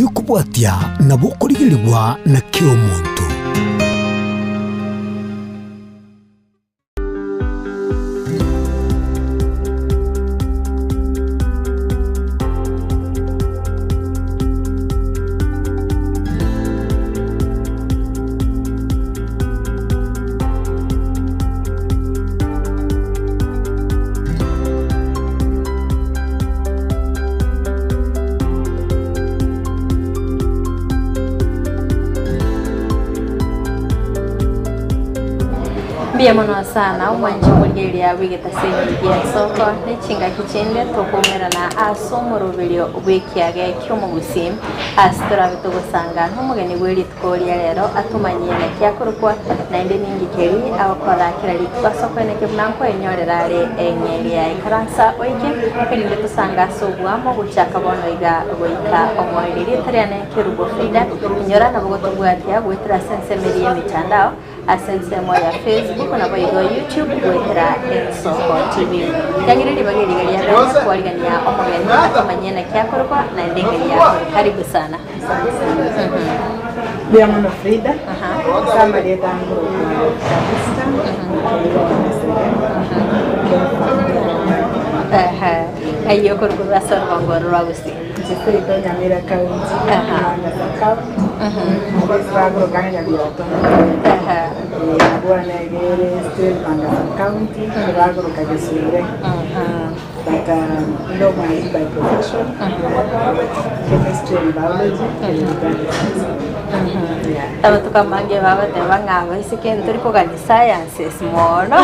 ekobwatia nabo okorigerigwa na kera omonto. Mbuya mono sana omwanche omorigereria bw'egetaseni gi'ensoko ne chingaki chinde tokoumerana ase omoroberio bw'ekiage ki'omogusii ase torabe togosanga nomogeni bwe rituko ria rero atomanyie naki akorokwa naende ninki keri agokora kera rituko ase okoeneke buna nkoenyorera are eng'eria yaye. Ikaransa oike erinde tosange ase oboamo gochaka bono iga goika omoerio. Erieta riane Kerubo Frida, inyora nabo gotobwatia goetera ase ensemo eria y'emitandao ase ensemo ya Facebook naboigo YouTube goetera Ensoko TV. Yang'ire ribaga eri iga ria bene kwarigania omogeni atomanyie naki akorokwa naende eng'eria yakorokwa. Karibu sana. Mbuya mono Frida, ase amarieta nkorokwa Calista, Ehe, ng'ai okorokwa ase orogongo oro rwa Gusii? Inche seito Nyamira County, Mangasa County, ase bakoroka ng'a Nyabioto. Ehe. Abwo negere still Mangasa County, bakoroka Gesure. But um, ndo mwalimu by profession, chemistry and biology, and organic Yeah. Abatuko amange bagoteba ng'a abaiseke ntori kogania sciences mono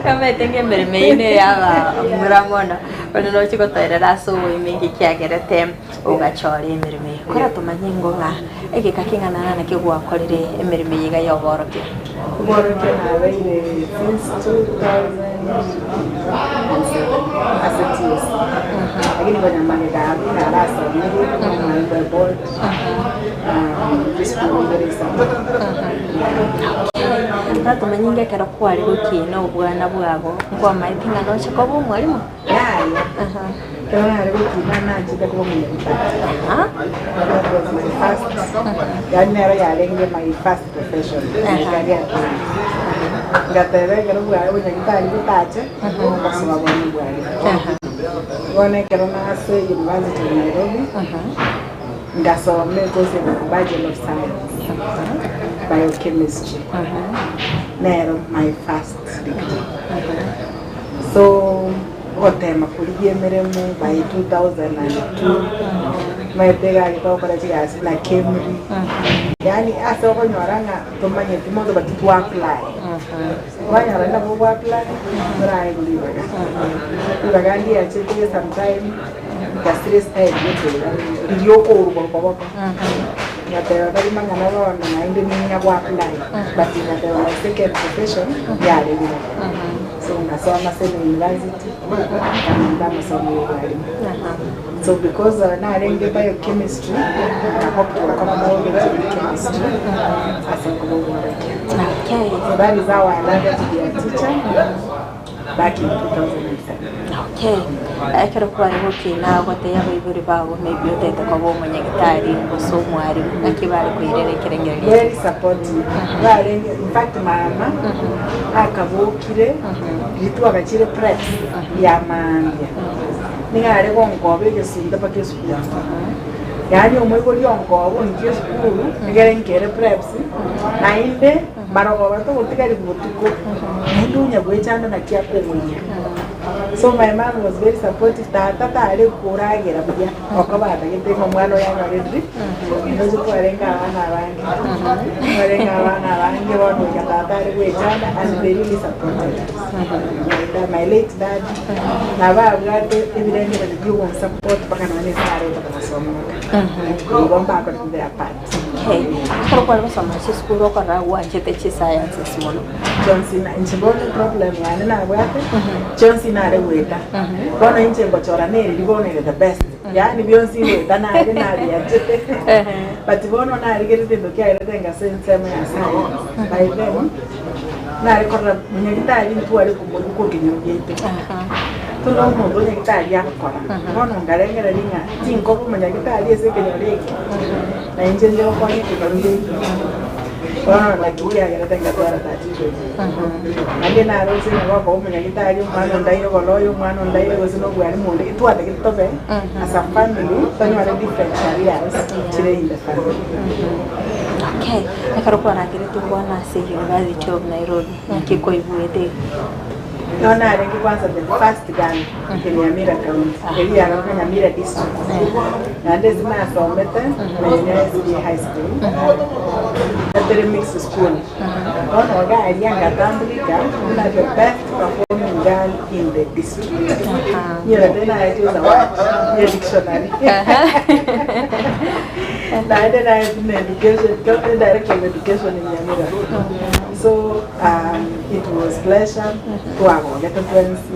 omanyete ng'a emeremo eyio ne eyaba mura mono bono nochi gotoerera ase oboime inki kiagerete ogachora emeremo eye. Kora tomanye ingo ng'a egeka king'ana ng'a naki gwakorire emeremo eye iga ya oborokia. Oborokia nabeire since 2007 ase TSC lakini konya magega abwo narasomire omwalimu bwe board chisukuru ibere isato. Kora tomanye ingo ekero kware gokina obwana bwago nkwamaete ng'a noche koba omwalimu? Yaya, ekero nare gokina nachete koba omonyagitari. That was my first, yaani nero yarenge my first profession, my career dream. Ngateba ekero bwa obonyagitari botache, ngosoa bono obwarimu. Bono ekero nase University of Nairobi, ngasoma ecourse ya Bachelor of Science, Biochemistry, nero my first degree. So ogotema korigia emeremo by 2002 omanyete egari togokora chigasi na Kemri, yaani ase okonyora ng'a tomanyeti monto but twa apply. Kwanyora nabo gwa apply toraegwe ribaga. Ribaga ndiachete sometime ngasira estyle gete iga riria okourwa koboko. Ngateba tari mang'ana bono naende ninya go apply but ngateba my second profession yarenge. So ngasoma Seme University nkamenta amasomo ya obwarimu. So because narenge biochemistry nka hope gokora biology and chemistry ase okoba omworokia. Okay. So that is how I landed to be a teacher back in 2007. Okay. Ekero kware gokina ogotebia abaibori bago maybe otagete koba omonyagitari gose omwarimu naki bare koirera ekerengererio ekio? Very supportive. Barenge in fact mama akabokire riria twagachire preps ya maambia nigo are gonkoba egesunte mpaka esukuru. Yaani omoibori onkoba onchie esukuru egere nkere preps naende marogoba togotigari botuko naende onya goechanda naki akogoyia. So my mum was very supportive, tata tare koragera buya okoba atagete ng'a omwana oye anyore drip, ndoche twarenge abana abange, twarenge abana abange bono goika tata are goechanda and they really supported us. My da- my late dad nabo abwate ebirengererio bia ogonsupport mpaka nonye nere arete gosoma mpaka. Igo mbakorete their part. Okay. Ekero kware gosoma ase esukuru okorora gwanchete chisciences mono. Chionsi na inche bono eproblem yane nabwate, chionsi nare goeta, bono inche ngochora nereri bono ere the best, yaani bionsi ngoeta nare nabianchete but bono narigeretie ento kiagerete ngase ensemo ya science by then, nare korora monyagitari ntware komorwa korwa ekenyoro giaito. Tore omonto onyagitari agokora, bono nkarengereria ng'a tinkoba omonyagitari ase ekenyoro eke, na inche nche gokonya ekenyoro geke. Bono naki kiagerete ngatwara 32. Naende naroche ng'a gokoba omonyagitari omwana ondaire oboroyo, omwana ondaire gose na obwarimu onde, etwatagete tobe as a family, tonyore different careers chire in the family. Okay, ekero kwarangeretie kwana ase University of Nairobi, naki kwaigwete? Nigo narenge kwanza the first girl in Nyamira county, eria yarokwa Nyamira district. Naende ase nasomete Mayeneo SDA High School, etere mixed school. Bono iga aria ngatambulika buna the best performing girl in the district. Nigo naetwe zawadi ya dictionary. Naende naetwe na education, director of education in Nyamira. So it was pleasure twagogete twensi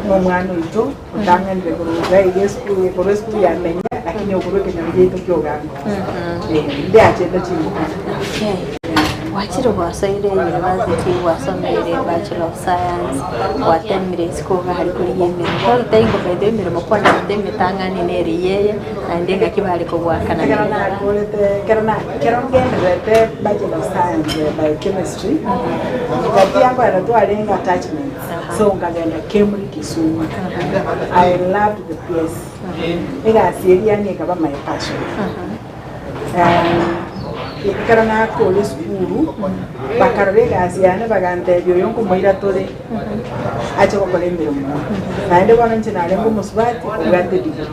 ng'a omwana oito otang'anire korwa iga iga esukuru korwa esukuru ya Menya lakini okorwa ekenyoro giaito kia Ogango. Ndiachete chinguru. Okay. Gwachire gwasoire university gwasomeire bachelor of science gwatemire isiko iga aria korigia emeremo tototebie ng'a by the way emeremo kwanyorete emetang'ani nere eye naende ng'aki bare kogoakana Ekero nakorete ekero na ekero ngendererete bachelor of science biochemistry, gati yakoenda twarenge attachments, so nkagenda Kemri Kisumu. I loved the place. Egasi eria yani ekaba my passion. Ekero nakora esukuru, bakarora egasi yane bagantebia oyo nkomoira tore ache gokora emeremo. Naende bono inche narenge omosubati obwate degree.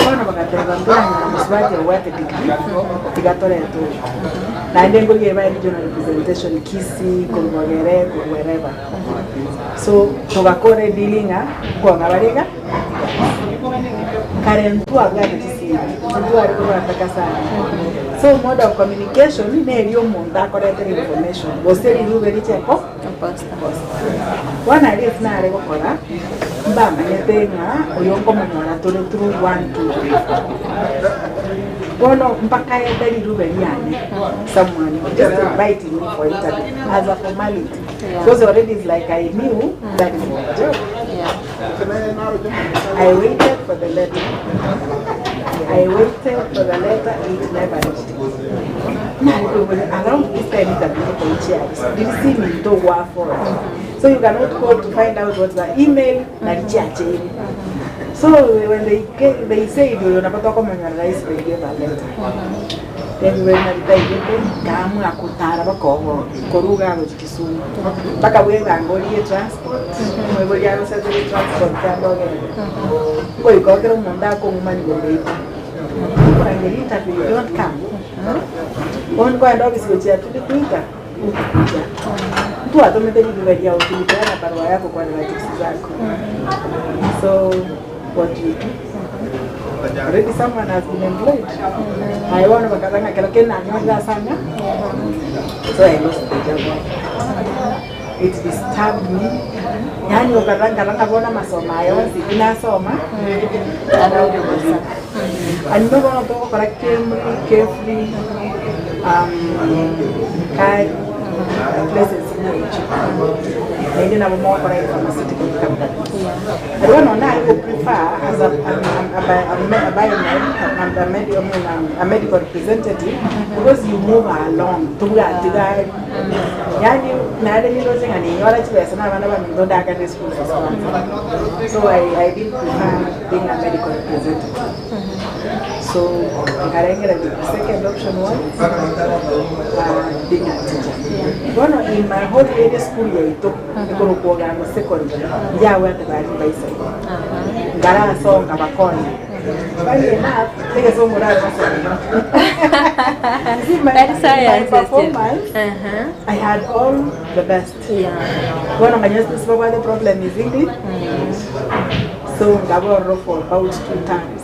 Bono bagateba ntoranyora omosubati obwate degree, tiga torete oyo. Naende nkorigia eba regional representation Kisii, korwa Bogere, korwa wherever. So togakora edeal ng'a nkong'a bare iga, kare ntwabwate chisimi, ntware kobwataka sana. So mode of communication neri omonto akoretera information, gose rirube riche ko Posta. Bono aria ase nare gokora, mbamanyete ng'a oyo nkomonyora tore through one, two, three, four. Bono mbakaete rirube riane someone just inviting me for interview as a formality because already it's like I knew that is my job. I waited for the letter. I waited for the letter, it never reached me. Narikoigwa around this time interview ekoichia did see me to go for So you cannot call to find out what's the email na richiacheire. So when they came, they said oyo nabo tokomonyora rahisi they gave a letter. Then when naritaigete nkaamua kotara bakobo korwa iga gochia Kisumu mpaka bwebanga origie transport omoibori agosetere transport kende ogende ngoika ekero omonto akong'uma nigo ndoika nkorangeria interview you don't come bono nkoenda ofisi gochia tulikuita ukukuja ntwatomete ribuga riao tulipeana barua yako kwa relatives zako so what do you do already someone has been employed aye bono bakaba ng'a kero kende nanyorire ase ang'a so I lost the job it disturbed me yaani okaba nkaba ng'a bono amasomo aya onsi pi nasoma and nigo bono togokora Kemri, Kefri, Kari, places buna echio naende nabo mogokora in pharmaceutical company. But bono nare go prefer as a, a, a, a, a, biomed, a, a, med, I mean, a medical representative because you move along tobwati gari yani nare niroche ng'a ninyora chibesa na abana baminto ndakane school fees kwanza so I, I did prefer being a medical representative so nkarengera the second option was being a teacher bono in my whole area school yaito ekorokwa Ogango Secondary njabwate bari mbaisire nkarasonga bakonya funny enough egesongo narasoma You see, my, That my science is performance I had all the best Yeah. bono nganya sibabwate problem is English so ngabororo for about two terms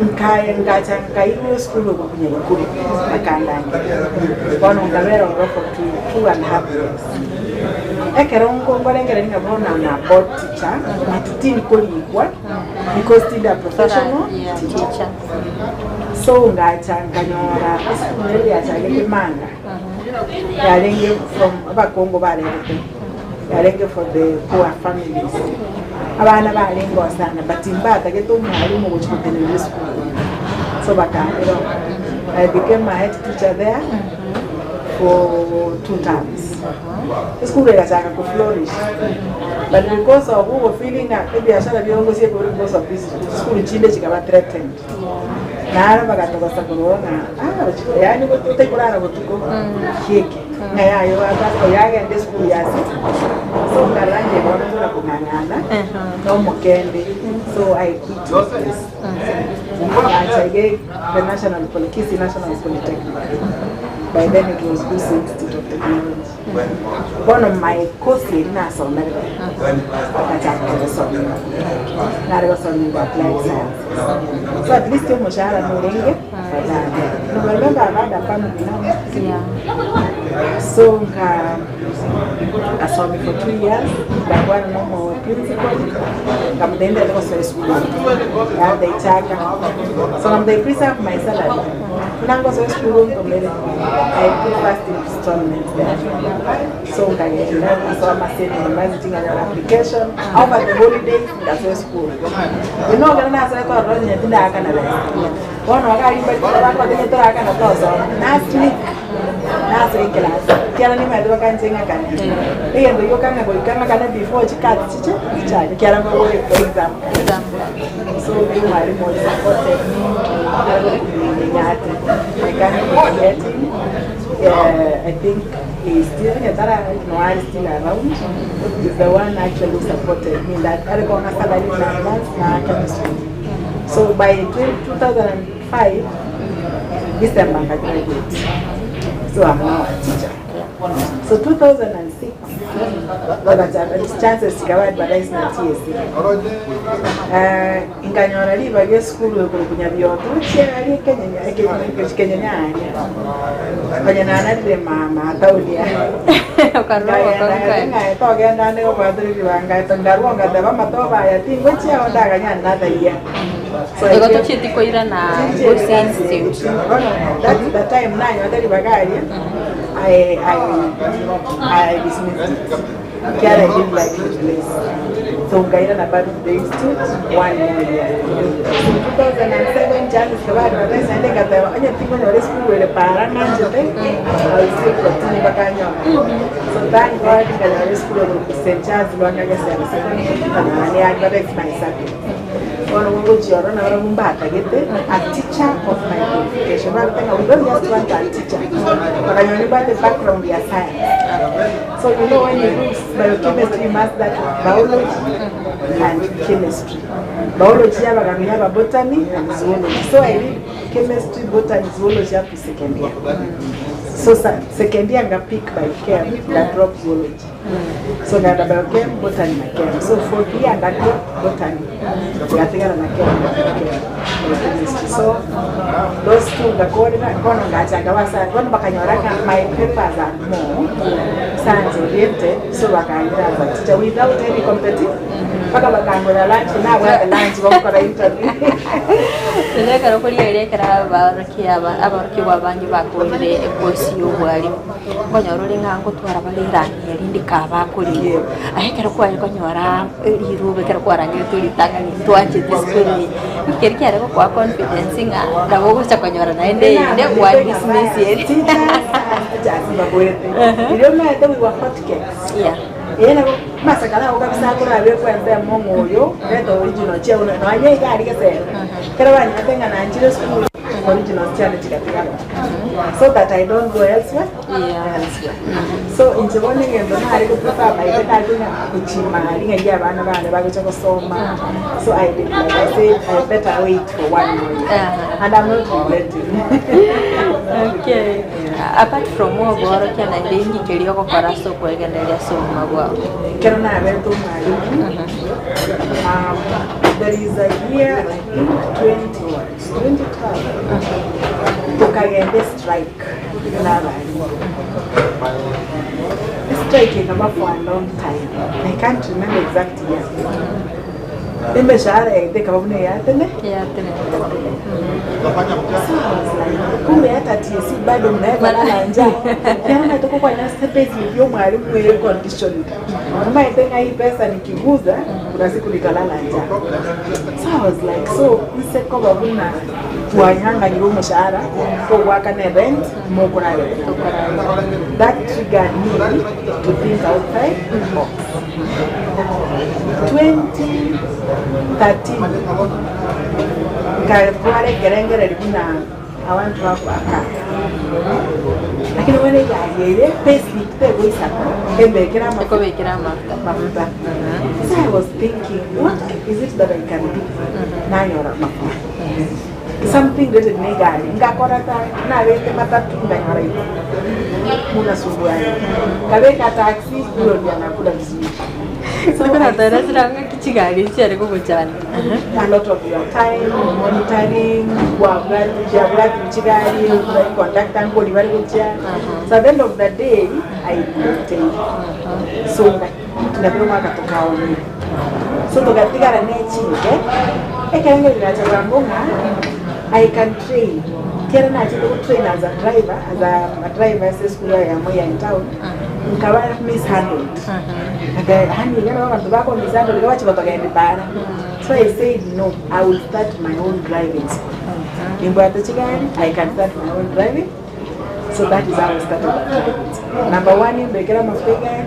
nkaye ngacha nkairwa esukuru ogokunya gukuru bakandangia bono nkabera oro for two, two and a half years ekero nkorengereri ng'a bono na board teacher but tinkorikwa because tinda professional Yeah, teacher teacher. so ngacha nkanyora esukuru eri yachagete manga yarenge from abakongo barerete. Yarenge for the poor families. Abana barenge oo sana but mbatagete omwalimu ogochia gotenenera esukuru so bakambera oo. I became a head teacher there for two terms. Esukuru egachaka ko flourish but because of ogo feeling ng'a ebiashara biongosie ekobera because of this school, chisukuru chinde chikaba threatened. Naro bagatogosa korwa ng'a ah yaani otaikorara botuko kieke ng'a yaya oyo agende esukuru ya ase so nkarora inche bono nkona kong'ang'ana na omokende so I quit the place ngacha iga the national poly Kisii National Polytechnic by then it was Gusii Institute of Technology bono my course eria nasomerete ngachaka kogosoma nare gosoma into applied science. So at least omoshahara norenge afadhali. No remember I've had a family now. Yeah. So nka nkasomi for 2 years ngakwana na omo principal nkamotebia ndete gosoa esukuru yandaichaka so nkamotebia preserve my salary buna ngosoa esukuru ntomere I put first installment there so nkagenda nkasoma State University nkanyora application over the holidays ngasoa esukuru. You know ekero nasoete ororo onye tindakana besa. Bono iga aria mbarikire bakote onye torakana tosoma. Na sneak nasoa eclass ekiagera nimanyete bakanche ng'akane. Egento gioka ng'a goika ng'akane before chikati chiche chichake ekiagera nkoboria exam. So omwalimu oria supported me nyate I can't forget him. I think he is still onye tara no ari still around. He's the one actually who supported me that are kong'a salary in advance na chemistry. So by 2005 December I graduate. So I'm now a teacher. So 2006 bagachaka chances chikaba advertised na TSC. Nkanyora ribaga esukuru ekoroku Nyabioto chiaria Kenya nyaria. Onye nanarire mama taoni Okarora togenda ande gobwatera ribaga ngarwo ngateba amatobe aya tingochiao ndaganya another year. So I Igo came- tochieti koirana Gusii Institute. That's the time nanyote ribaga aria I dismissed it. Kiara I didn't like the place. So ngaira bado to the institute one more year. So 2007 chances kaba advertise ende ngateba onye tingonyora esukuru ere para ng'anchete I will still continue mpaka nyora. So thank God nganyora esukuru ere St. Charles Lwanga Gesero Secondary and I advertised my subject. Bono ngochioro naro mbatagete a teacher of my qualification. Bagotenga we don't just want a teacher. Bakanyora bate background ya science. So you know when you do biochemistry, you must that biology and chemistry. Biology yaba yaba botany and zoology. So I did chemistry, botany, zoology up to second year. So second year nga pick biochem, nga drop zoology. So nganda biochem, botany na chem. So fourth year nga drop botany. Ngatigana na chem, biochem, biochemistry. So those two ngakorera kono ngachanga basa bono bakanyora nga my papers are more science oriented so bakanyira as a teacher without any competition mpaka bakangora lunch na bwa lunch bakora interview. Rekero kurigereria abaorokia abaorokigwa abange bakorire ekosi ya obwarimu nkonyora ore ng'a ngotwara bare erangi erinde kabakorire aye ekero kware konyora riruba ekero kwarangete ritang'ani twanchete esukuru eye ekeri kiare gokoa confidence ng'a nabo ogocha konyora naende eyende gwa dismiss eri. Teachers teachers bakwete irio maete we were hot cakes. Ĩĩ nabo masakara ago kabisa akorabe kwensemo ng'oyo reta original chia nonya iga ari gesero kero banyete ng'a nanchire esukuru original chiane chigatigara so that I don't go elsewhere. Elsewhere. So inche bono egento nare goprefer maite nare konya gochimari ng'a eria abana bane bagocha gosoma so I did like I said I better wait for one more year and I'm not regretting. Okay. Apart from obworokia naende ingikeria ogokora ase okwegendereria ase obogima bwao. Kero nabete omwalimu there is a year, I think 20 what, 2012 tukagenda strike n'abalimu. Strike ikaba for a long time. I can't remember exact year. Emeshahara yaito ekaba buna eyatene. Eyatene. So I was like, kumbe hata TSC bado mnaweza lala njaa. Yaani natoka kwa nasa payslip ya mwalimu air conditioned. Kama itenga hii pesa nikiguza, kuna siku nitalala njaa. So I was like, so nseko babuna twanyang'anyire omoshahara, togwakana rent, mokorarera. That triggered me to think outside the box. 2013 nkatwara ekerengereri buna I want to have a car. Lakini wene yageire payslip tegoisana embekera amafuta Ekobekera amafuta. mafuta. So I was thinking, what is it that I can do? Nanyora mafuta. Something related na egari. Ngakora ta nabete matatu nganyora igo. Munasumbuana. Kabeka taxi huyo ndiye anakula vizuri. So I Tara chiranga chigari chiare kogochanda. a lot of your time monitoring wabwati chigari conductor ngoli bari gochia so at the end of the day I maintained so tunabiro mwaka tukaoni so tugatigara nechinge ekerengerera bwangu ng'a I can train kera nachete kutrain as a driver as a, a driver ase school ya Moi in town nkaba mishandled hani ngana abantu bako mishandled bachi batagenda bara so I said no I will start my own driving school nimbwate chigari I can start my own driving so that is how I started my driving school. Number one, Mbekera Mafega.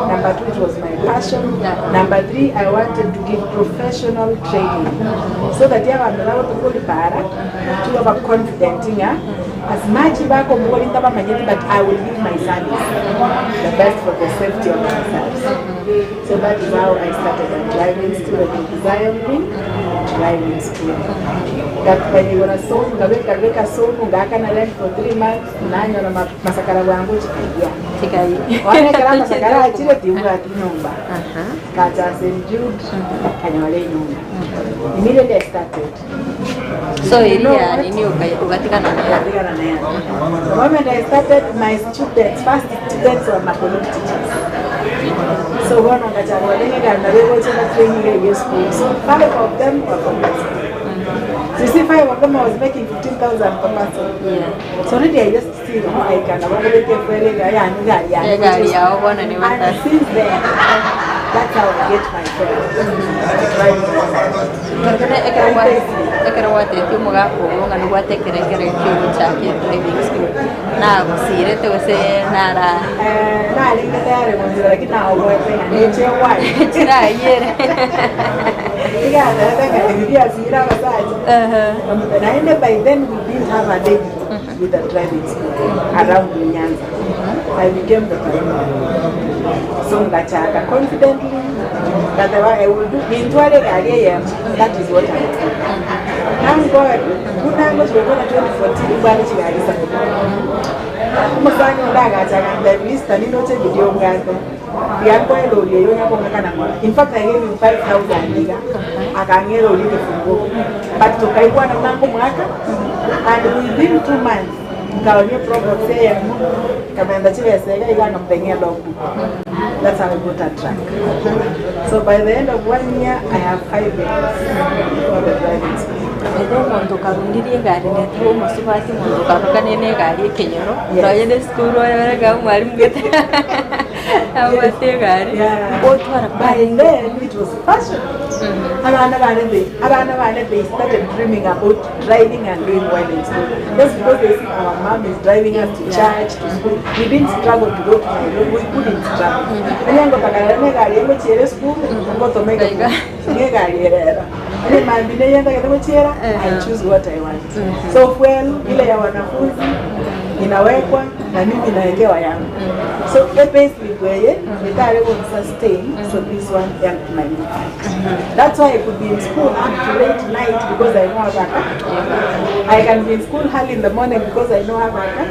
Number two, it was my passion. Yeah. Number three, I wanted to give professional training so that abantu nabo tukulipara to have a confident nga as much bako mugolinda bamanyete but I will give my service the best for the safety of ourselves. So that is how I started a driving school at the Zion Green Driving School. Ngakanyigora somu ngabeka beka somu ngakana rent for 3 months nanyora masakara bwangu chikaia Chikai. wanekera masakara achire timbwati nyumba Aha. kacha St. Jude kanyora enyumba immediately I started So You know area what? nini ugatigana nayo. Ngatigana nayo. The moment I started my students first students were my teachers so bono ngachagua lenge na training ya school so five of them were from that school so you see five of them I was making 15,000 per person Yeah. so already I just see how I can ya Egari yao bono ni And batatu. since then, that's how I get my fare. Tondũ ekero gwatetie omogaka ogo ng'a nobwate ekerengerero kiogochaka driving school nagosirete gose nara naringa tayari munzira lakini naogoete niche wai chirayere igaataabiasira abasacha naende by then we didn't have a lady with a driving school around Nyanza. I became the pioneer. So ngachaka confidently that I will do nintware gari eyemo that is what I will do. Thank God kunango chikokona 2014 bwari chigarisa umusani ndagachaka ndavista ninoche video bwate ndiakwa elori eyo nyakong'akana ng'ora in fact I gave him 5000 niga akang'era ori kifunguo but tukaigwana mnango mwaka and within 2 months nkaonia probox eyemo kamenda chibesega iganga mteng'ia logbook that's how I got a truck so by the end of one year I have five vehicles for the driving school Ethe omonto okarundirie egari netire omosubati omonto okarukanie na egari ekenyoro Yes. nonya na esukuru oyoreka mwalimu gete abwate egari Yeah. otwara By then it was fashion. Abana bane they abana bane they started dreaming about driving and doing well in school. Just because they see our mom is driving us to church, to school. We didn't struggle to go to Nairobi. We couldn't struggle. Onyango takarara negari engochiere school, ngotomeke Gaiga. ngegari erera. Ane mambi neyenda kete gochiera, I choose what I want. So fuel ile ya wanafunzi inawekwa na mimi nawekewa yangu. So the payslip weye itare sustain so this one helped my movement. That's why I could be in school up to late night because I know Abaka. I can be in school early in the morning because I know Abaka.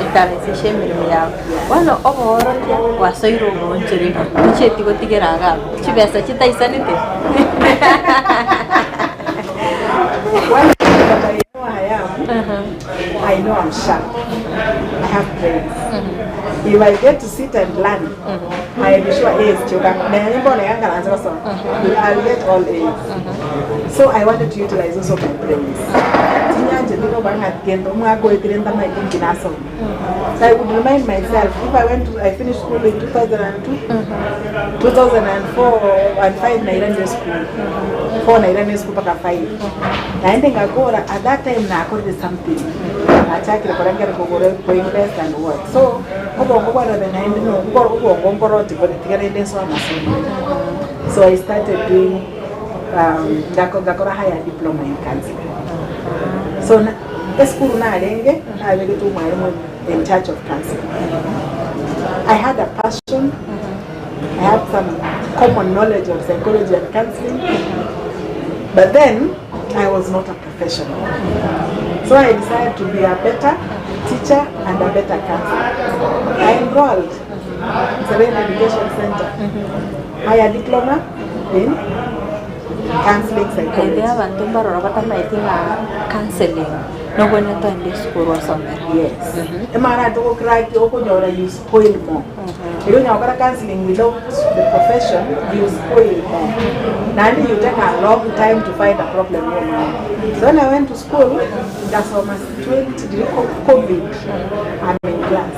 Ekaraisisha emirimo yawe bono oboorokia gwasoire obonchereri tochieti gotigera iga abwo chibesa chitaisanete One thing that I know I am, I know I'm sharp. I have brains. If I get to sit and learn, Aye be sure A's chioka nonye bono iga nkaranse gosoma I'll get all A's. So I wanted to utilize also my brains. Tinyancheti koba ng'a gento omwaka oetire ntamaeti nki nasoma. So I would remind myself if I went to, I finished school in 2002, 2004 and 5 nairanire esukuru. 4 nairanire esukuru mpaka 5. Naende ngakora at that time nakorire something. Nachakire kora nkere kogora koinvest and what. So obongo bwane naende no obongo nkoroti bore tiga rende nsoe amasomo. So I started doing um, ngako ngakora higher diploma in counseling. So na esukuru narenge nabegetwe omwalimu in charge of counseling. I had a passion, I had some common knowledge of psychology and counseling, but then I was not a professional. So I decided to be a better teacher and a better counselor. I enrolled in Serena Education Center, higher diploma in counseling Ebe psychology. abanto mbarora batamaeti ng'a counseling nobwenerete oende esukuru osomere. Yes. Emara togokraki okonyora you spoil more. Erio onye gokora counseling without the profession you spoil more. Naende you take a long time to find a problem ya omwana. So when I went to school, ngasoma 20 during COVID, I'm in class.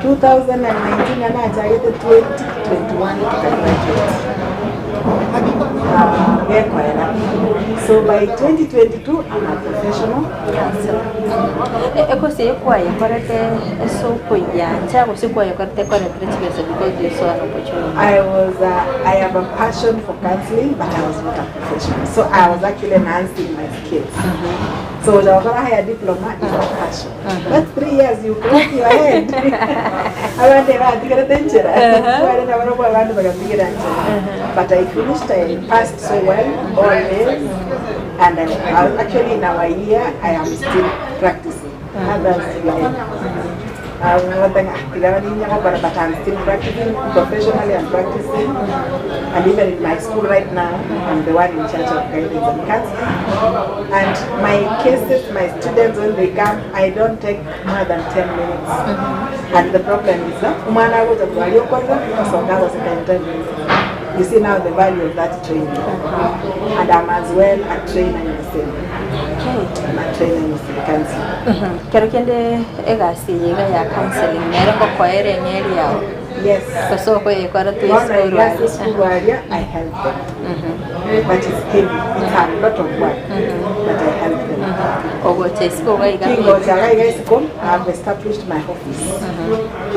2019 ng'a nachagete 2021 tukagraduate. Ah, gekoera. So by 2022 I'm a professional counselor. Ekosi eye kwayekorete ase okoyiancha gose kwayekorete ekoretire chibesa because you saw an opportunity? I was I have a passion for counseling but I was not a professional. So I was actually enhancing my skills. So gokora higher diploma is a passion. That's 3 years you crack your head. Abande batigerete nchera. Bare na barobwo abande bagatigera nchera. But I finished, I passed so well all A's. And I actually in our year I am still practicing. Others like but I'm still practicing professionally. I'm practicing, and even in my school right now, I'm the one in charge of guidance and counseling. And my cases, my students when they come, I don't take more than 10 minutes. And the problem is that umwana agocha kwariokorera osoka agoseka in 10 minutes. You see now the value of that training. And I'm as well a trainer in the same. I'm a trainer in the counseling. Kero kende egasi eye iga ya counseling nere ngokoera eng'eri yago Yes. gose okoyekora tu Bona esukuru igasi aria. school aria, I help them. But it's heavy. It's a lot of work. But I help them. Ogocha isiko iga iga Kingocha iga isiko, I've established my office.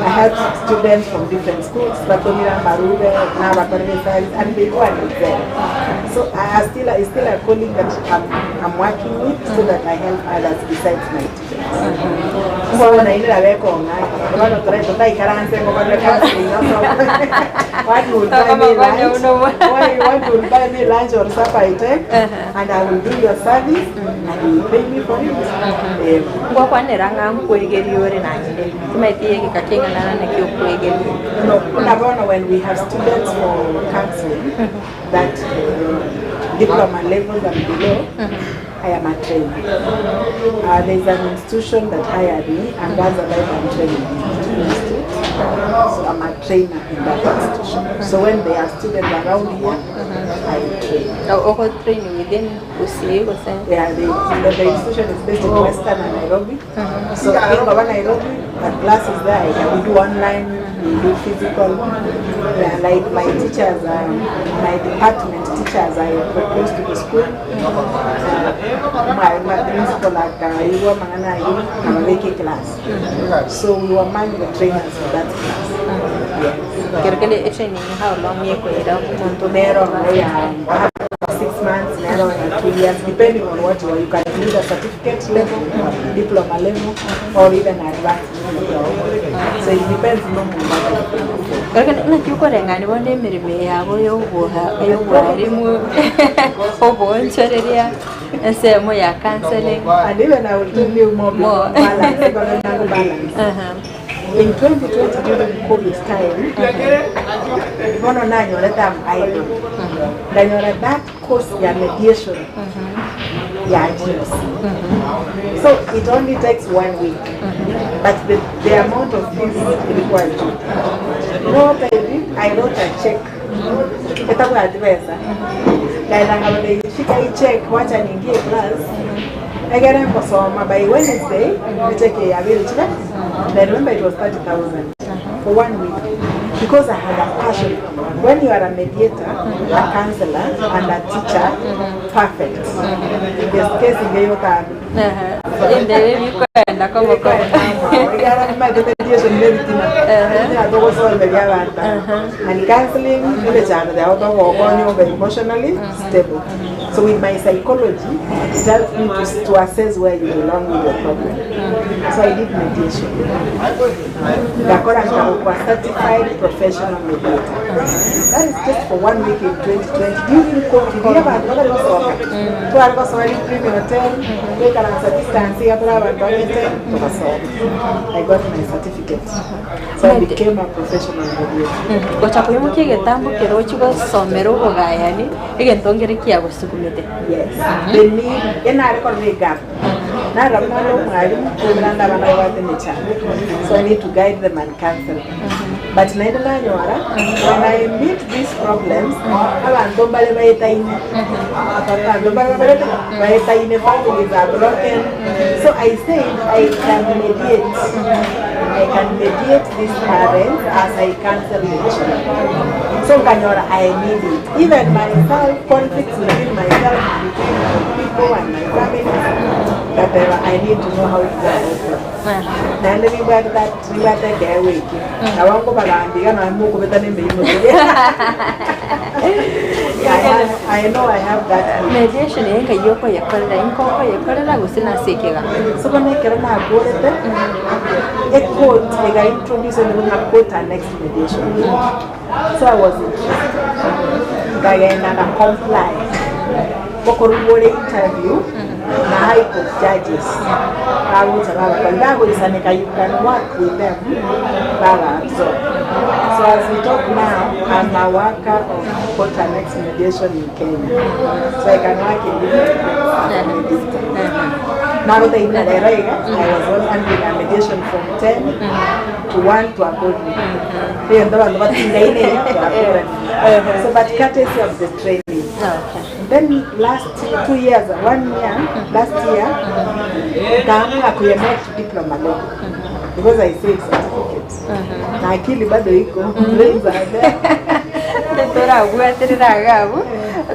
I help students from different schools, Batomira, Marube, Navakorere Science, and they go and excel. So I still, it's still a calling that I'm working with so that I help others besides my teachers. Mbona ile nabekonga bano tutaikaranse ngokorere counseling no what will buy me lunch why you want to buy me lunch or supper I take and I will do your service and you will pay me for it. Eh, ngwakwanera ng'a nkwegeria ore naende timaeti egeka king'ana nakio okwegeria No, unabona when we have students for counseling that diploma levels and below, I am a trainer. There's an institution that hired me, and that's a life and training institute. So I'm a trainer in that institution. So when there are students around here, I train. Oko train within Gusii gose Yeah, the institution is based in Western and Nairobi. So in Baba Nairobi, the classes there, yeah, we do online, we do physical. Yeah, like my teachers, my department teachers, I proposed to the school. My principal like Iwa Mangana Kamaweke class. So we were among the trainers for that class. Yes. Kero kende e training how long yekoira omonto Nero, yeah, 6 months, nero, 2 years, depending on what you are. You can do the certificate level, diploma level, or even advanced level. So it depends on what you're looking for. Kero kende naki okoreng'ani bono emeremo yabo yoboha yobwarimu obonchoreria ensemo ya counseling And even I will tell you more, More. balance, because balance. In 2020 during COVID time, bono nanyora I'm idle. Ndanyora that course ya mediation ya GOC. So it only takes one week. But the amount of fees ilikuwa juu. You know what I did? I wrote a check etabwati besa. Nkaenda nkabatebia shika hii check wacha niingie class egere ngosoma by Wednesday echeck eye yabeire chire and I remember it was 30,000 for one week because I had a passion. When you are a mediator, a counselor and a teacher, perfect. Yes, case inge yotambe. Endebe bikoenda koboko. And counseling, emechando yao togokonya obe emotionally stable. So with my psychology, it helps me to, to assess where you belong with your problem. So I did mediation. Ngakora nikakuwa certified professional mediator. That is just for one week in 2020 during COVID. Iria bantu bakari gosoka. Tware gosoa ri Premium Hotel, twekaransa distance iga tore abanto abete tugasoka. I got my certificate. So I became a professional mediator. Gocha koimokia egetambo kero ochia gosomera obogayani, egento nkere kiagosukumete. Yes. The need, enare korora egap. Narora buna ore omwalimu, kwebera nde abana babwate emechando. So I need to guide them and counsel them. But naende nanyora, when I meet these problems, abanto mbare baetaine. Abanto mbare babarete baetaine, families are broken. So I said I can mediate. I can mediate these parents as I counsel the children. So nkanyora I need it. Even myself, conflicts within myself, between my people and my family, ngateba I need to know how to go about them. Naende nimbwate that nimbwate ekeegwa ekio. Nabo nkobagambia iga nonya mokobetana emeyio motige. I have, I know I have that gift. Mediation eye nkai okoyekorera, inko okoyekorera gose nase ekegambero? So bono ekero nakorete, ecourt ega introduce onde buna court annexed mediation. So I was interested. Nkagenda nga comply. Okorurwa ore interview na high court judges bagocha bagokora bagoisaneka you can work with them baba absorb. So as we talk now, I'm a worker of court annexed mediation in Kenya. So I can work in different courts as a mediator. Nagotebi buna rero iga, I was on handling a mediation from 10 to 1 to Akoni. Egento abanto batindaine iga twakorani. So but courtesy of the training. Okay. Then last 2 years, one year, last year, nkaamua kuenda to diploma level because I said certificate. Na akili bado iko, brains are there. Torabwaterera iga abwo,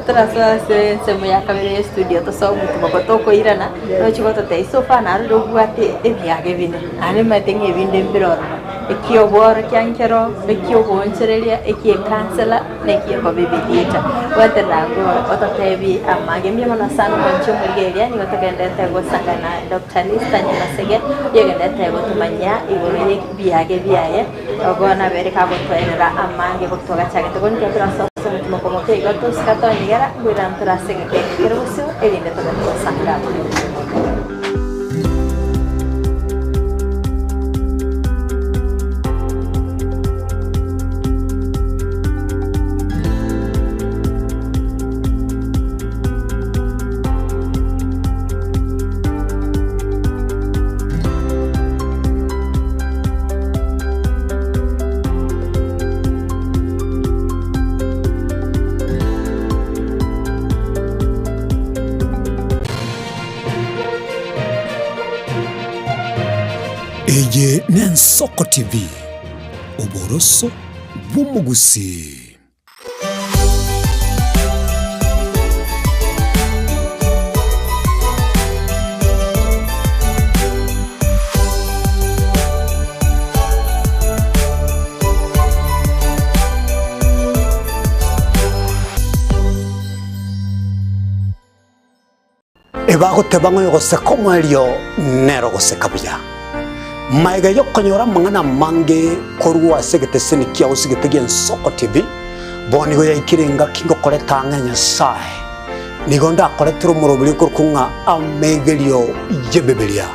torasoa ase ensemo ya kabere ya estudio tosoe omotumo tokoirana, roche gototebia so far narure obwate ebiage bine, naende omanyete ng'a ebinde mbire ororo, ekiobworokia nkero, ekiogoonchereria, ekie ekansela, na ekiokoba emediator. Bwaterera abwo ototebie amage mbuya mono sana omwanchi omorigereria nigo togenderete gosanga na Doctor Lister Nyamasege, oyogenderete gotomanyia igoro ya ebiage biaye. Ogo nabere kagotoerera amange gotogachagete bono ekero torasoa ase omotima komoka igo tosika tonyegera ngoirana tore ase egeka eke kere bosio erinde tobe togosanga amo. Eye n'Ensoko TV, oboroso bw'omogusii. Ebagoteba ng'a oyogoseka omoerio nere ogoseka buya. Magega y'okonyora amang'ana amange korwa ase egeteseni kiao osigete gi'Ensoko TV, bono nigo yaikire engaki ngokoreta ang'e Nyasae. Nigo ndakoretere omoroberi okorokwa ng'a Amegerio y'Ebibilia.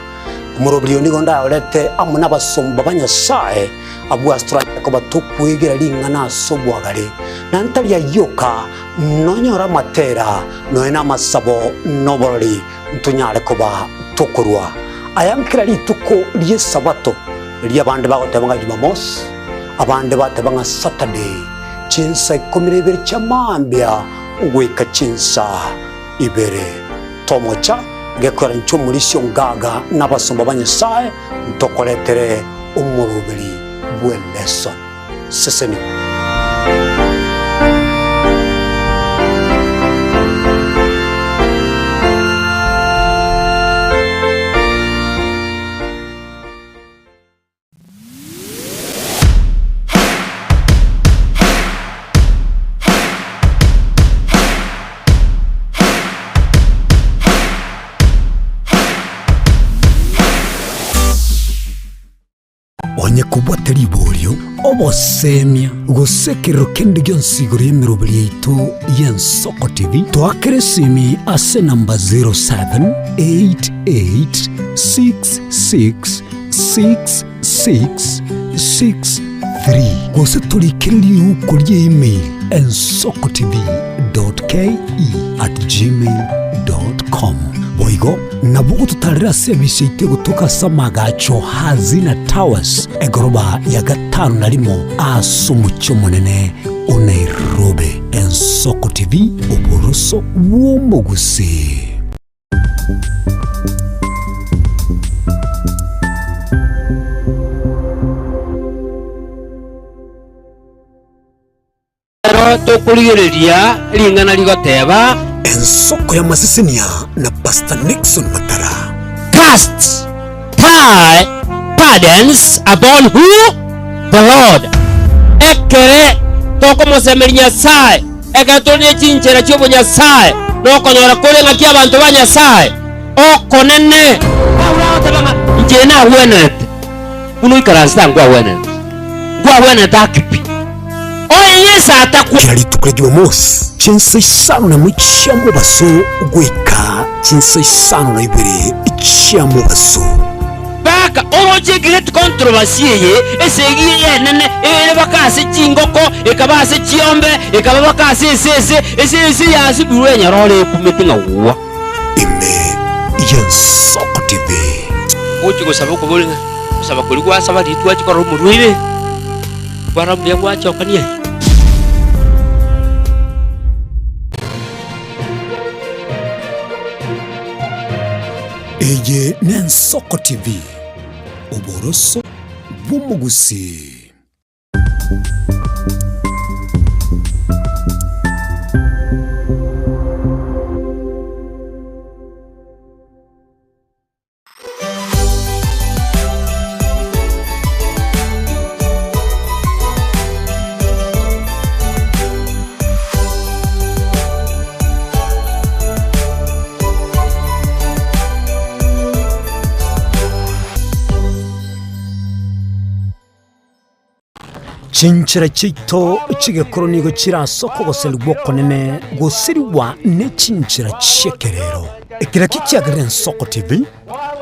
Omoroberi oyo nigo ndayorete amo nabasomba ba Nyasae, abwo ase toranyare koba tokwegera ring'ana ase obwagare, na ntari ayio oka, Nonyore amatera, nonya namasabo, na oborori, ntonyare koba tokorua aya nkera rituko ri'Esabato, riria abande bagoteba ng'a Jumamosi, Abande bateba ng'a Saturday, chinsa ikomi na ibere chia mambia goika chinsa ibere. Tomocha gekoera inche omorisia ongaga na abasomba ba Nyasae ntokoretere omoroberi bw'elesson. Sesenigwa. Onye kobwate riborio, obosemia, gose ekerero kende gionsi igoro y'emeroberi yaito y'Ensoko TV, toakere esimi ase enamba 078866 6663 gose torikere riuko rie email ensokotv.ke@gmail.com. Boigo nabo ogototarera ase ebisi yaito egotoka ase amagacho Hazina Towers egoroba ya gatano na rimo ase omochie omonene o Nairobi. Ensoko TV, oboroso bw'omogusii. Ekero tokorigereria ring'ana rigoteba. Ensoko y'amasesenia na Pastor Nixon Matara. Cast thy burdens upon who? The Lord. Ekere tokomosemeria Nyasae, ekero tore ne chinchera chi'obonyasae, nokonyora kore ng'aki abanto ba Nyasae okonene. Paulo agoteba ng'a inche nagwenerete buna oikaransete aa nkwagwenerete, nkwagwenerete ake pi. Oye Yeso atakwa. Kera rituko ria Jumamosi, chinsa isano na emo chia mobaso goika chinsa isano na ibere chia mobaso. Baka oroche great controversy eye, esegi eye enene ere baka ase chingoko, ekaba ase chiombe, ekaba baka ase esese, esese yasibirwe enyororo ekumete ng'a gwa. Ime y'Ensoko TV. Gochia gosaba okobori ng'a gosaba koria gwasaba riria twachia korora omorwaire, kwarora mbuya gwachokania aye. Eye n'Ensoko TV, oboroso bw'omogusii. Chinchera chiaito chi'egekoro nigo chire ase okogoserigwa okonene gosirigwa ne chinchera chi'ekerero. Ekero ekio kiagerire Ensoko TV,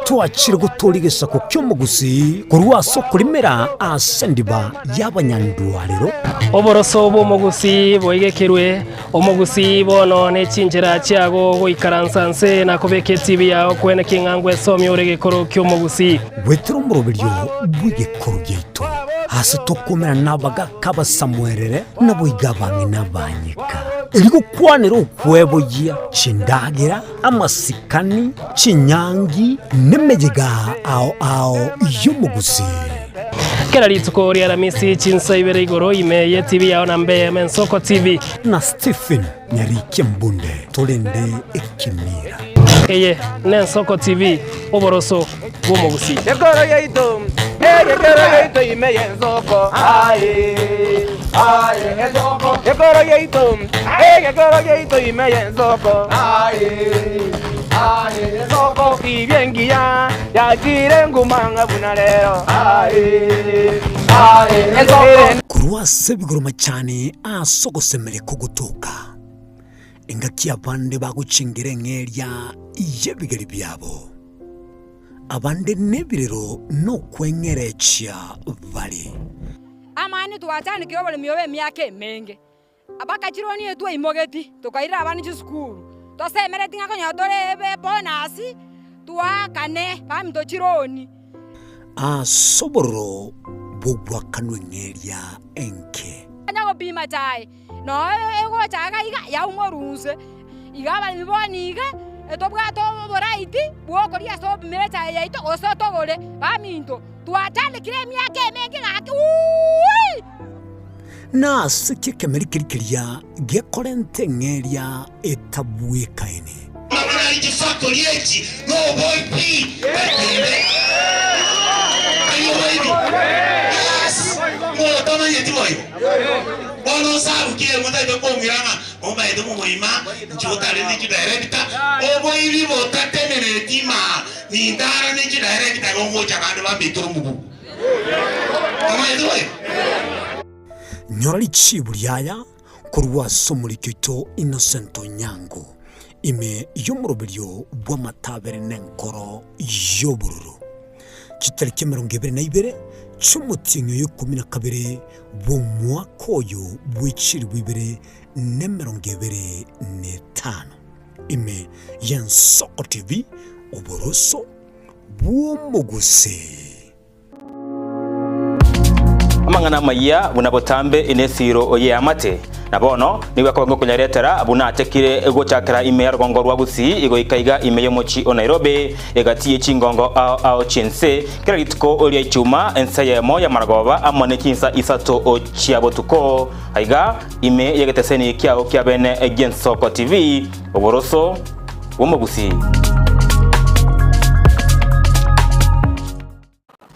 twachire gotooria egesaku ki'omogusii korwa ase okorimera ase endiba y'abanyandwarero. Oboroso bw'omogusii boigekerwe, omogusii bono ne chinchera chiago goikaransa nse na kobeka etibi yao kwene king'a ngwesomia ore egekoro ki'omogusii. Goetera omoroberio bw'egekoro giaito, ase tokomerana nabagaka abasamuerere, naboigo abang'ina abanyeka, erio gokwanera okweboyia chindagera, amasikani, chinyangi, nemeyega ao ao y'omogusii. Kera rituko ri'Aramisi chinsa ibere igoro ime y'etibi yao na mbe Ensoko TV. Na Stephen Nyarikia Mbunde torende ekemira. Eye n'Ensoko TV, oboroso bw'omogusii. Gekoro giaito, egekoro giaito ime y'ensoko, aye, aye, ensoko. Gekoro giaito, egekoro giaito ime y'ensoko, aye, aye, ensoko. Tibia engiya yachire nguma ng'a buna rero, aye, aye, ensoko. Korwa ase ebigoro machani ase ogosemeria kogotoka, engaki abande bagochengera eng'eria y'ebigeri biabo. Abande nebirero nokweng'erechia bare. Amani twachandekire oboremi obo emiaka emenge, mpaka chironi eye twaimogeti tokairera abana chisukuru, tosemereti ng'a konyora tore ebonus twaakane baminto chironi. Ase obororo bw'ogwakanwa eng'eria enke. Onye gopima chae, noo egocha iga iga yaumwa orunse. Iga abaremi bono iga, etobwate oboraiti bw'okoria ase opimire echae yaito gose togore. Baminto, twachandekire emiaka emenge gaki wuuii! Na ase ki ekemeri keria keria gekorenta eng'eria etabwekaini? Amang'ana aye chifactory echi noboibi baikiire. Taiyo boibi? Yes! Ng'o otamanyeti boigo? Bono osabukie motaete kong'ira ng'a momaete momoima inche otare ne chidirector, oboibi botatenenereti imaa nintara ne chidirector igo ngocha bande bambekere omogugu. Omanyete boigo? Nyora richibu riaya korwa ase omoriki oito Innocent Onyango, ime y'omoroberio bw'amatabere n'enkoro y'obororo. Chitariki 22 chi'omotienyi oyo ikomi na kabere bw'omwaka oyo bwe chilifu ibere na emerongo ebere na etano, ime y'Ensoko TV, oboroso bw'omogusii. Amang'ana amayia buna botambe nesiro y'eamate. Na bono nigo ekoba ngokonyaretera buna achakire gochakera ime ya rogongo rwa Gusii goika iga ime y'omochie o Nairobi, egati ye chingongo ao ao chi'ense, kera rituko ria Ichuma ensa eyemo y'amaragoba amo ne chinsa isato chia botuko, aiga ime y'egeteseni kiao kia bene gi'Ensoko TV, oboroso bw'omogusii.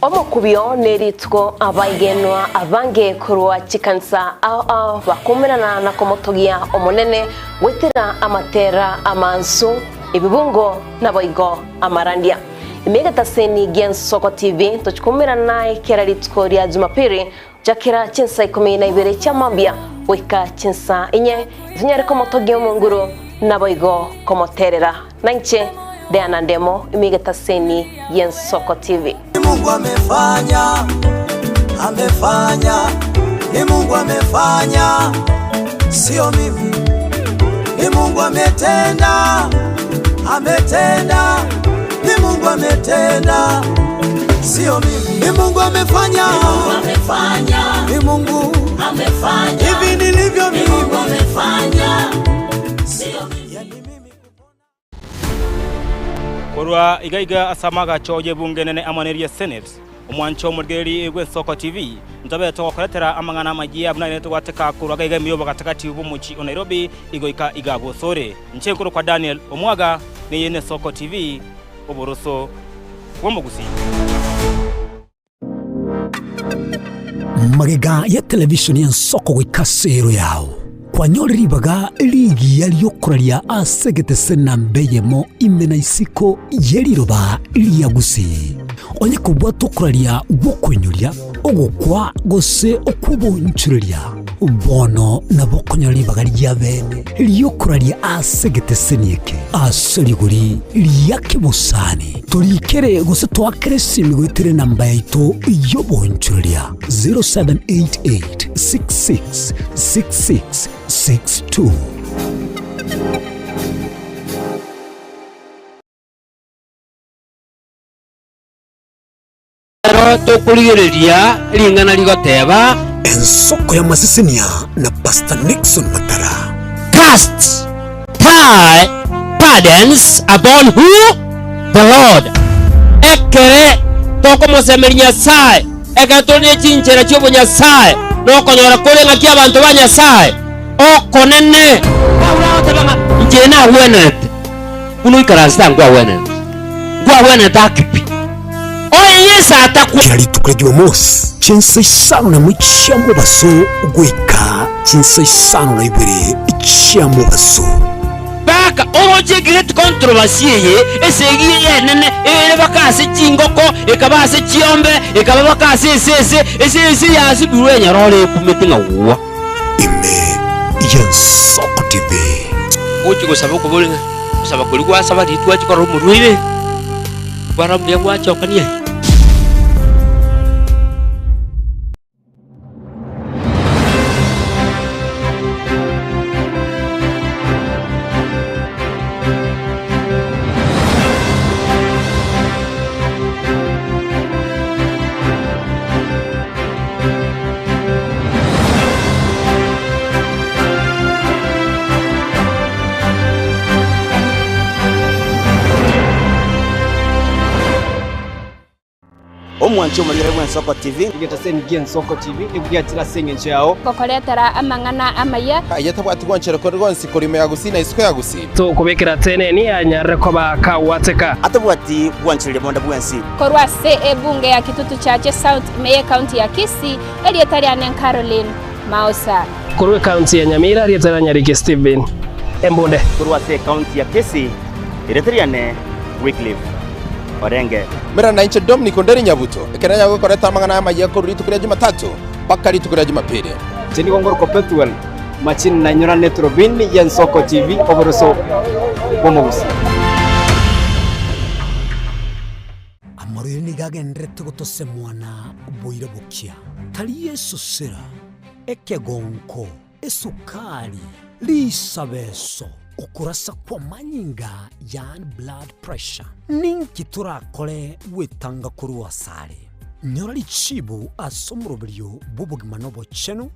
Omokubio nerituko abaigenwa abange korwa chikanisa ao ao bakoumerana na komotogia Omonene goetera amatera amansu, ebibungo naboigo amarandia. Ime egetaseni gi'Ensoko TV tochikoumerana naye kera rituko ria Jumapili gochakera chinsa ikomi na ibere chia mambia goika chinsa inye, tonyare komotogia Omonguru naboigo komoterera. Nainche Diana Ndemo ime egetaseni gi'Ensoko TV. Ni Mungu amefanya, amefanya, ni Mungu amefanya, sio mimi. Ni Mungu ametenda, ametenda, ni Mungu ametenda, sio mimi. Ni Mungu amefanya, ni Mungu amefanya, ni Mungu amefanya, hivi nilivyo mimi, ni Mungu amefanya, sio mimi. Korwa iga iga ase amagacho y'ebunge enene amo neria Senate, omwancho omorigereria bw'Ensoko TV, ntobe togokoretera amang'ana amayia buna aye togwateka korwa iga iga ime y'obogatagati bw'omochie o Nairobi igoika iga bosore. Inche nkorokwa Daniel Omwaga, neye n'Esoko TV, oboroso bw'omogusii. Magega ya televishoni y'ensoko goika ase ero yao, kwanyorire ribaga rigiya ri'okoraria ase egetese namba eyemo ime na isiko ye riroba ria Gusii. Onye kobwata okoraria gw'okoinyoria, ogokwa gose okw'obonchoreria, bono nabo okonyora ribaga ria bene ri'okoraria ase egeteseni eke ase rigori ria kebosani. Torikere gose toakere esimi goetera enamba yaito y'obonchoreria 0788 66 66 62. Ero tokorigereria ring'ana rigoteba. Ensoko y'amasesenia na Pastor Nixon Matara. Cast thy burdens upon who? The Lord. Ekere tokomosemeria Nyasae, ekero tore ne chinchera chi'obonyasae, nokonyora kore ng'aki abanto ba Nyasae okonene. Paulo agoteba ng'a inche nagwenerete buna oikaransete aa nkwagwenerete, nkwagwenerete ake pi. Oye Yeso atakwa. Kera rituko ria Jumamosi, chinsa isano na imo chia mobaso goika chinsa isano na ibere chia mobaso. Baka oroche great controversy eye, esegi eye enene ere baka ase chingoko, ekaba ase chiombe, ekaba baka ase esese, esese yasibirwe enyarore ekumete ng'a gwa. Ime y'Ensoko TV. Gochia gosaba okobori ng'a gosaba koria gwasaba riria twachia korora omorwaire. Kwana mbuya gwachokania. Omwanchi omorigere bw'Ensoko TV. Egetaseni gi'Ensoko TV nigo giachire ase engencho yao. Gokoretera amang'ana amaya. Aye tabwati gwanchera kore gwonsi korwa ime ya Gusii na isiko ya Gusii. Tokobekera teneni anyarire koba kagwateka. Atabwati gwanchereria bonde bwensi. Korwa ase ebunge ya Kitutu Chache South ime y'ecounty ya Kisii, erieta riane Caroline Mausa. Korwa ecounty ya Nyamira, erieta ria Nyariki Stephen Embunde. Korwa ase ecounty ya Kisii, erieta riane Wycliffe Orenge. Mera nainche Dominic Onderi Nyabuto, ekero nyago gokoreta amang'ana amayia korwa rituko ria Jumatatu mpaka rituko ria Jumapili. Inche nigo ngorokwa Pethuel Machini nainyora neturubini y'Ensoko TV oboroso bw'omogusii. Amarwaire nigo agendererete gotosemwana boira bokia, tari esosera, ekegonko, esukari, risabeso, okorasa kw'amanyinga yaani blood pressure. Ninki torakore gwetanga korwa asare? Nyora richibu ase omoroberio bw'obogima na obochenu,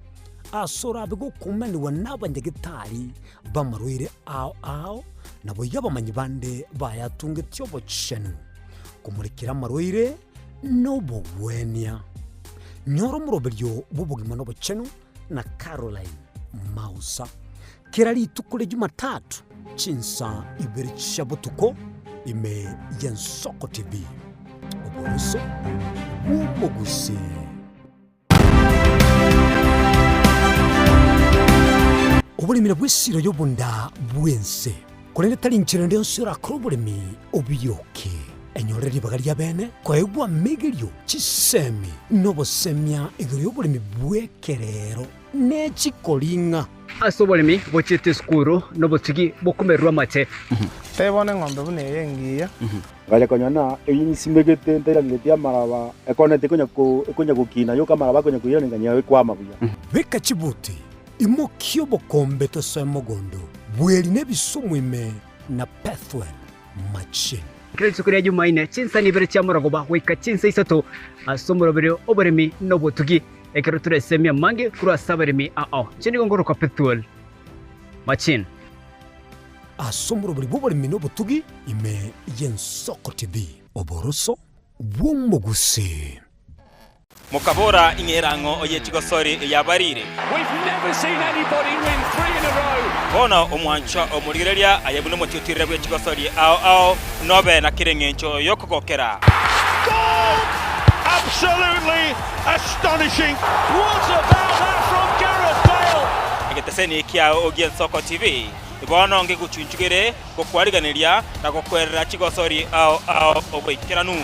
ase orabe gokumanigwa n'abanyagetari b'amarwaire ao ao, naboigo abamanyi bande bayatungetie obochenu, komorekera amarwaire nobogwenia. Nyora omoroberio bw'obogima na obochenu na Caroline Mausa kera rituko ria Jumatatu chinsa ibere chia botuko ime y'Ensoko TV. Oboroso bw'omogusii. Oboremi nabwo esiro y'obonda bw'ense, korende tari inchera ende yonsi orakore oboremi obiyoke. Enyorere ribaga ri'abeene koegwa amegerio, chisemi, na obosemia igoro y'oboremi bw'ekerero ne chikoring'a. Ase oboremi bochiete esukuru nobotugi bokomererwa amate. Tebia bono eng'ombe buna eye engiya. Ngacha konyora ng'a eyio nsimegete ntairaneretie amaraba, ekona tekonya ko ekonya gokina yoka amaraba akonya koirana ng'a ekwama buya. Beka chibuti, imokia obokombe tosoe mogondo, bweri na ebisumu ime na Pethuel machine. Kera rituko ria Jumaine, chinsa ibere chia morogoba goika chinsa isato ase omoroberio oboremi na obotugi, ekero toresemie amange korwa ase abaremi ao. Inche nigo ngorokwa Pethuel Machine. Ase omorobori bw'oboremi na obotugi ime y'Ensoko TV. Oboroso bw'omogusii. Mokabora, Ing'e erang'o ye chigosori yabarire. Bono omwanchwa omorigereria aye buna omotiotirere bwe chigosori ao ao, nobe na kera engencho y'okogokera. Egeteseni kiao gi'Ensoko TV Bono ngegochunchugere gokwariganeria na gokwerera chigosori ao ao oboikeranu.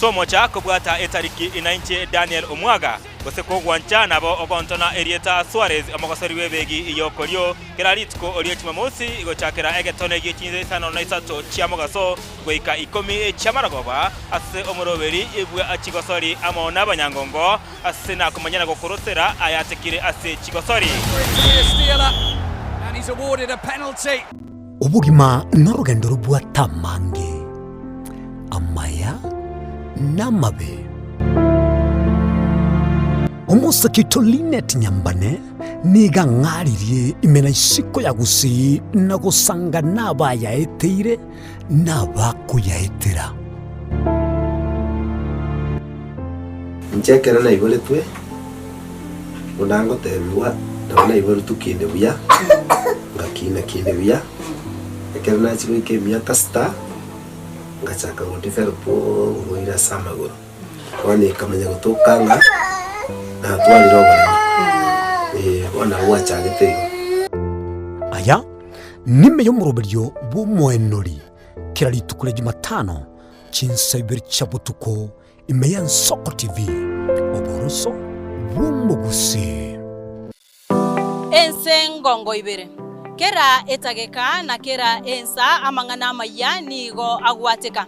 Tomocha kobwata etariki inainche Daniel Omwaga, gose kogwancha nabo ogontona erieta Suarez omogosori bw'ebegi y'okorio kera rituko rie Jumamosi gochakera egetone gie chinsa isano na isato chia mogaso goika ikomi chi'amarogoba ase omoroberi bwa chigosori amo nabanyangongo Ase nakomanya na gokorosera ayatekire ase chigosori. Obogima norogendo robwate amange, amaya na amabe. Omosake oito Linet Nyambane nigo ang'aririe ime na isiko ya Gusii na gosanga nabayaeteire na abakoyaetera. Inche ekero naiboretwe, buna ngotebigwa, nabo naiboretwe kinde buya, ngakina kinde buya, ekero nachia goika emiaka sita, ngachaka go develop oborwaire ase amagoro. Bono ekamanya gotoka ng'a natwarire oboremo, eh, bono nabo gwachagete igo. Aya nime y'omoroberio bw'omoenori kera rituko ria Jumatano chinsa ibere chia botuko Ime y'Ensoko TV, oboroso bw'omogusii. Ense ngongo ibere. Kera etageka na kera ensa amang'ana amayia nigo agwateka.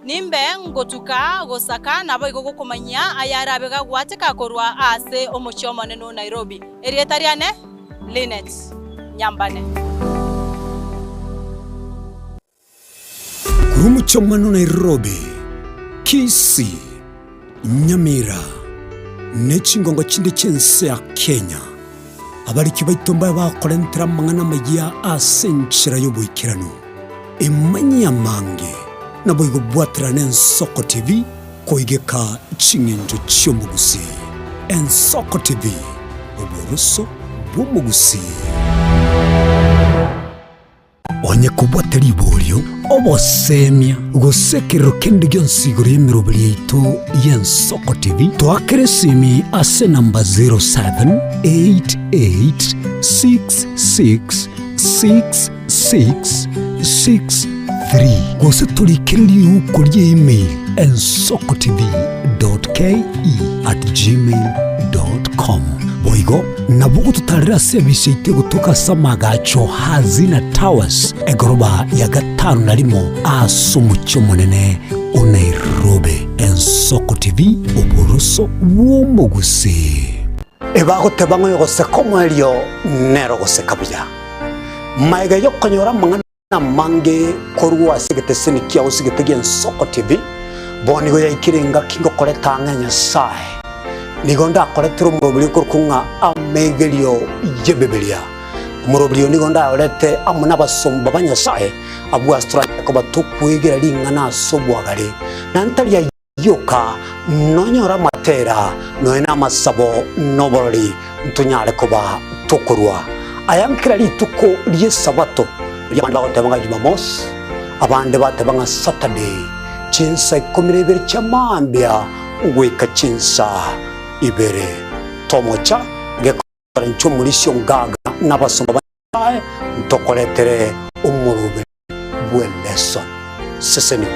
Nimbe ngotuka gosaka naboigo gokomanyia ayarabe gagwateka korwa ase omochie omonene o Nairobi. Erieta riane Linet Nyambane. Korwa omochie omwana o Nairobi, Kisii, Nyamira, ne chingongo chinde chi'ense ya Kenya, abariki baito mbabe bakorentera amang'ana amayia ase enchera y'oboikeranu. Emanyie amange. Naboigo bwaterana Ensoko TV koigeka ching'encho chi'omogusii. Ensoko TV, oboroso bw'omogusii. Onye kobwate riborio, obosemia, gose ekerero kende gionsi igoro y'emeroberi yaito y'Ensoko TV, toakere esimi ase enamba 0788666663 gose torikere riuko ria email ensokotv.ke@gmail.com. Boigo nabo ogototarera ase ebisa yaito egotoka ase amagacho Hazina Towers, egoroba ya gatano na rimo ase omochie omonene o Nairobi. Ensoko TV, oboroso bw'omogusii. Ebagoteba ng'a oyogoseka omoerio nere ogoseka buya. Magega y'okonyora amang'ana amange korwa ase egeteseni kiao ase egete gi'Ensoko TV, bono nigo yaikire engaki ngokoreta ang'e Nyasae. Nigo ndakoretere omoroberi okorokwa ng'a Amegerio y'Ebibilia. Omoroberi oyo nigo ndayorete amo nabasomba ba Nyasae, abwo ase toranyare koba tokwegera ring'ana ase obwagare, na ntari ayio Yoka, nonyore amatera, nonya namasabo, noborori, ntonyare koba tokorua aya nkera rituko ri'Esabato, riria abande bagoteba ng'a Jumamosi, abande bateba ng'a Saturday, chinsa ikomi na ibere chia mambia goika chinsa ibere. Tomocha gekora inche omorisia ongaga nabasomba ba Nyasae, ntokoretere omoroberi bw'eleso. Sesenigwa.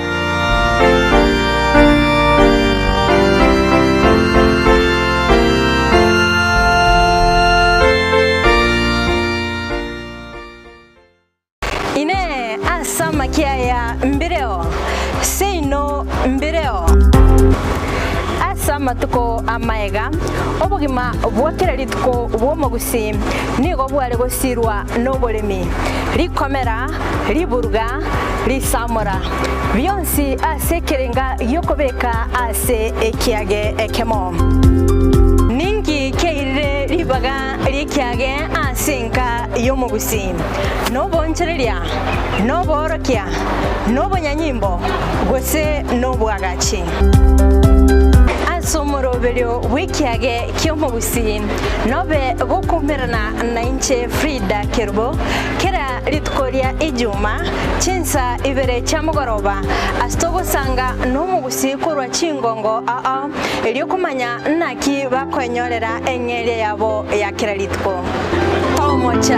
Inee! Ase amakia aya mbireo? Seino mbireo. Ase amatuko amaega, obogima bwa kera rituko bw'omogusii nigo bware gosirwa noboremi, rikomera, riburuga, risamora, bionsi ase ekerenga gi'okobeka ase ekiage ekemo. Ninki kiairire ribaga ri'ekiage ase enka y'omogusii? Nobonchoreria, noboorokia, nobonyanyimbo, gose nobwagachi? Ase omoroberio bw'ekiage ki'omogusii nobe gokoumerana nainche Frida Kerubo kera rituko ria Ijuma chinsa ibere chia mogoroba ase togosanga nomogusii korwa chingongo ao erio komanya naki bakoenyorera eng'eria yabo ya kera rituko. Tomocha!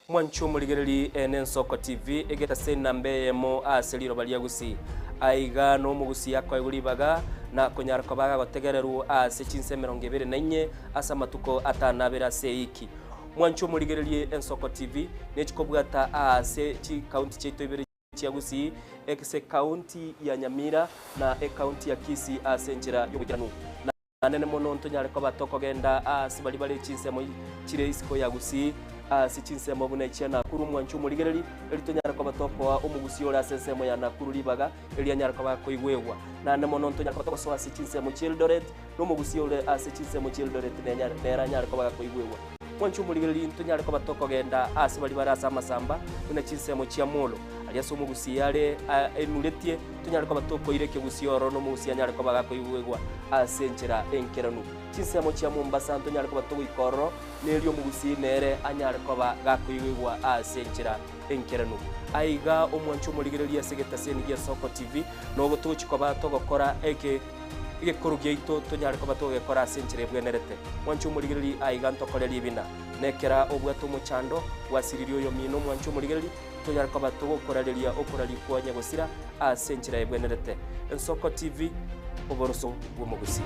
Mwanche omorigereri ene Ensoko TV, egetase enamba eyemo ase riroba ria Gusii. Aiga nomogusii akoegwa ribaga na konyara koba agotegererwa ase chinsa emerongo ebere na inye ase amatuko atano abere ase eiki. Mwanche omorigererie Ensoko TV nechikobwata aase chikaunti chiaito ibere chia Gusii, ase ekaunti ya Nyamira na ekaunti ya Kisii ase enchera y'oboikeranu. Naende mono ntonyare koba tokogenda aase baria bare chinsemo chire isiko ya Gusii, ase chinsemo buna echia Nakuru, omwancho omorigereri, erio tonyare koba tokoa omogusii ore ase ensemo ya Nakuru ribaga, erio anyare koba akoigwegwa. Naende mono ntonyare koba togosoa ase chinsemo chi'Eldoret, na omogusii ore ase chinsemo chi'Eldoret nere anyare koba gakoigwegwa. Mwanche omorigereri, ntonyare koba tokogenda aase baria bare ase amasamba, buna chinsemo chia Molo, aria ase omogusii are enuretie, Tonyare koba tokoira ekegusii ororo na omogusii anyare koba gakoigwegwa ase enchera enkeranu. Chinsemo chia Mombasa ntonyare koba togoika ororo, na erio omogusii nere anyare koba gakoigwegwa ase enchera enkeranu. Aiga omwanche omorigereria ase egetaseni gia Soko TV, nobo togochia koba togokora eke egekoro giaito tonyare koba togegekora ase enchera ebwenerete. Mwanche omorigereria aiga ntokore ribina. Nekera obwate omochando, gwasiririe oyomino omwanche omorigereria, Tonyare koba togokorareria okoraria kwa nyagosira ase enchera ebwenerete. Ensoko TV, oboroso bw'omogusii.